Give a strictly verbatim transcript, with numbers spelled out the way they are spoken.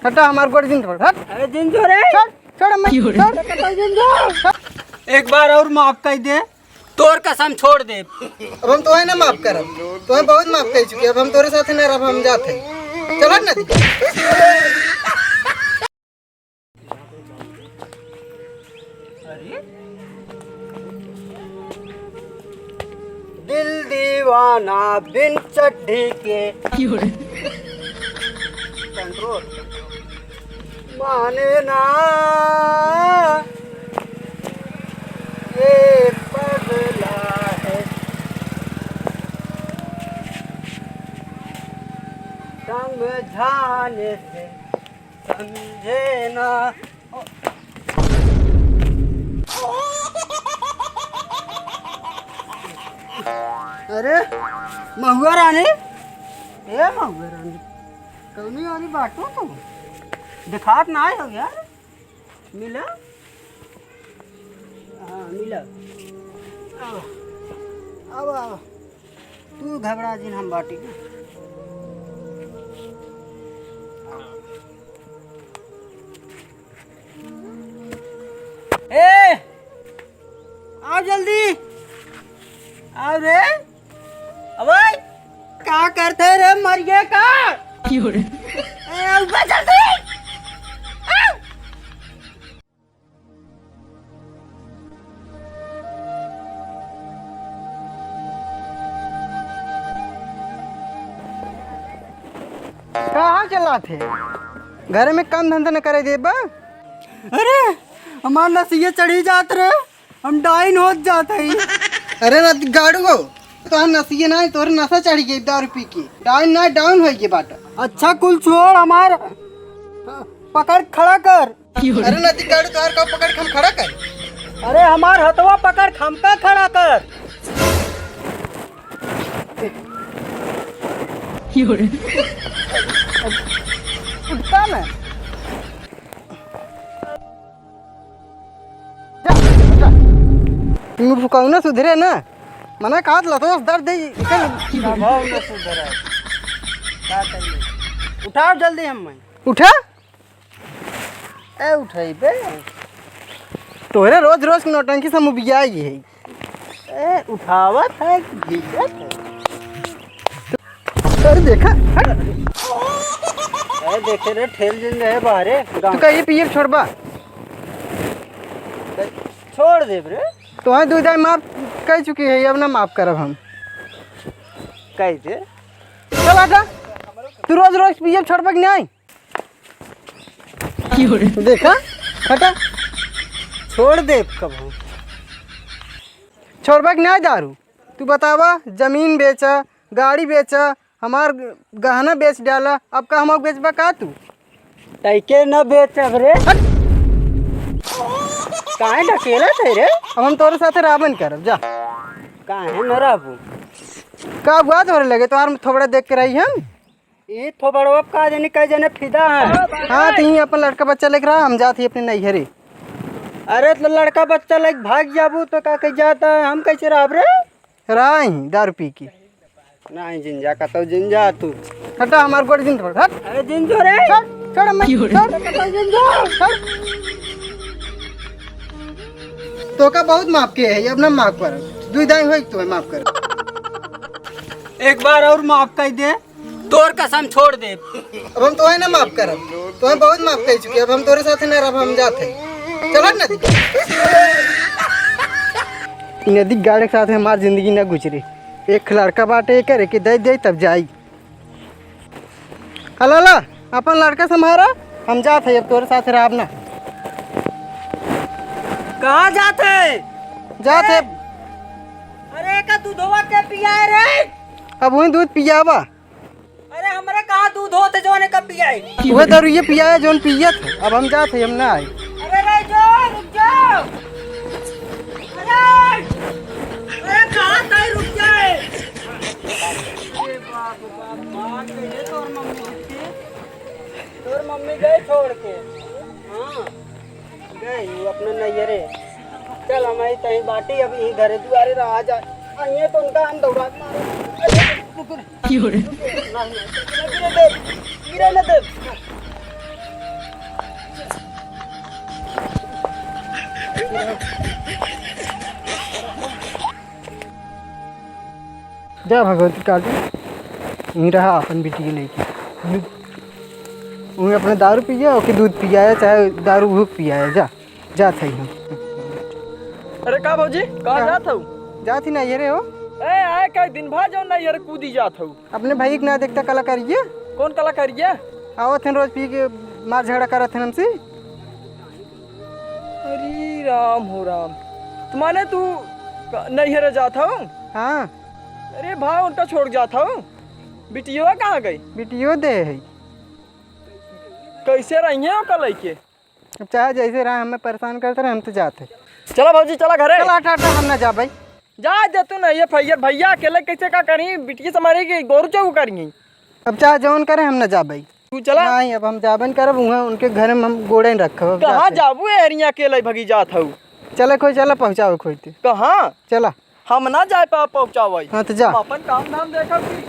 हटा हमार गोड़ जिन छोड़, हट। अरे जिन छोड़ रे। छोड़, छोड़ अम्मा, क्यों रे? छोड़। कतई जिन छोड़। एक बार और माफ कर दे, तोर कसम छोड़ दे। अब हम तोहे ना माफ करब, तोहे बहुत माफ कर चुकी, अब हम तोरे साथ ना रहब, हम जात है। चल हट ना दी। अरे? दिल दीवाना बिन चड्ढी के। क्यों रे? कंट्रोल। माने ना, ये पगला है। समझाने से समझे ना। अरे महुआ रानी, ए महुआ रानी, कौनी ओरी बाटू तू? देखात नाहीं हो यार, मिला। हाँ मिला। आवा, आवा, आवा। तू घबरा जिन, हम बाटी। ए, आओ जल्दी, आओ रे। अबे, का करते रे मरिए का? क्यों रे? ए, ऊपर जल्दी। आ! कहाँ चलात है? घरे में काम धंधा न करे देबा? अरे, हमार नसिया चढ़ी जात रे, हम डाइन होत जात हई। अरे न गाड़ू हो, तोहर नसिया नाहीं, तोहरे नसा चढ़ी गई दारू पी के। डाइन नाहीं, डाउन होइ गई बाटा। अच्छा कुल छोड़, हमार पकड़ खड़ा कर। अरे नदी काढ़ू, तोहार का पकड़ के हम खड़ा कर? अरे हमार हथवा पकड़ के हमका खड़ा कर। उठता ना। जा, जा। मुंह फुकाऊ ना सुधरे ना। मना कहत लतोस दर्द दे। स्वभाव ना सुधरे। का करिए? उठाओ जल्दी हम मैं। उठा। ए, उठइबे। तोहरे रोज रोज के नौटंकी से हम उबियाई है। ए, उठावत है कि भीगत है? अरे देखा, हट। ए, देखे रे, ठेल जिन रहे बाहरे, तू गाँव। कहिए पिए छोड़बा? छोड़ देब रे। तोहे दुइ दाई माफ कर चुकी है, अब ना माफ करब हम। कह दे। चल हटा, तू रोज रोज पिए छोड़बा कि नहीं? देखा, हटा। छोड़ दे कब हम। छोड़बा कि नहीं दारू? तू बतावा, जमीन बेचा, गाड़ी बेचा, हमार गहना बेच डाला, अब का हम बेचबा का तू? तैके न बेचब रे। हट। काहे ढकेला थे रे? अब हम तोरे साथे रहबे न करब, जा। काहे न रहबू? का हुआ तोरे लगे, तोहार थोबड़ा देख के रही हम? ई थोबड़वा का जानी कई जने फिदा है। हाँ, तो यहीं अपन लड़का बच्चा लेके रहा, हम जात ही अपने नैहरे। अरे, तो लड़का बच्चा लेके भाग जाबू तो का कही जाता है, हम कैसे रहब रे? रहा ही दारू पी के। नहीं जिन जा, कतौ जिन जा तू। हटा, हमार गोड़ जिन छोड़, हट। अरे जिन जो रे। छोड़, छोड़, मैं, क्यों रे? छोड़, कतौ जिन जो, छोड़। तो का बहुत माफ किए है, अब ना माफ कर। दुई दाई होई तो माफ कर। एक बार और माफ कर दे। तोर कसम छोड़ दे। अब हम तोहे ना माफ करब, तोहे बहुत माफ कर चुकी, अब हम तोरे साथे ना रहब, हम जात है। चल हट नदी। नदी गाड़े के साथ हमार जिंदगी ना गुजरे। एक लड़का बाटे, एकर एके दे दे तब जाई। अला ला, अपन लड़का संभारा, हम जात है, अब तोरे साथे रहब ना। कहाँ जात है? जात है। अरे का दूधवा के पियाए रे? अब वही दूध पियावा। अरे, हमरे कहाँ दूध होत है, जौन एका पियाई? उहे दरुइये पियाए, जौन पियत है। अब हम जात है, हम ना आई। अरे, रे, जो, रुक जाओ। अरे, अरे, कहाँ तई रुक जाए? अरे, बाप, बाप, बाप, ये तोर मम्मी रुक के, तोर मम्मी गए छोड़ के। हाँ। गई वो अपने नैहरे। चल, हम आई तहीं बाटी, अब यहीं घरे दुआरे रहा जा। आइए तो उनका हम दौड़ा के मारो। अरे, रुक, रुक। क्यों रे? नहीं, नहीं, गिरे दे, गिरे न दे। जा भगवती काली, यहीं रहा अपन बिटिया लेके। उन्हें अपने दारू पिया, ओके दूध पियाया, चाहे दारू भूख पियाया, जा, जा था ही हम। अरे का भौजी, कहाँ का? जात हऊ? जात ही नहीं रे हो। ए, आए का दिन भर जौन नहीं रे कूदी जात हऊ। अपने भाई के ना देखता कलाकारिया। कौन कलाकारिया? आवत हैं रोज पी के मार झगड़ा करत हैं हमसे। अरे राम हो राम, तो माने तू क-, नैहरे जात हऊ? हाँ। अरे भाई, उनका छोड़ जात हऊ? बिटिया कहाँ गई? बिटियो दे है। कैसे रही है ओका लइके? अब चाहे जैसे रहा, हमें परेशान करते रहे, हम तो जाते। चला भौजी, चला घरे। चला हटा, हटा, हम ना जाबे। जा दे तू ना, ये फैयर भैया अकेले कैसे का करी? बिटिया से मारी कि गोरू चौक करी? अब चाहे जौन करे, हम ना जाबे। तू चला। नहीं, अब हम जाबे न करब, वहाँ उनके घर में हम गोड़े न रखब। अब कहाँ जाते। जाबू ए हरिया अकेले भगी जात हऊ? चले कोई, चला पहुँचावे कोई ते। कहाँ? चला। हम ना जाए पा पहुँचावे। हाँ, तो जा। हम अपन काम धाम देखब कि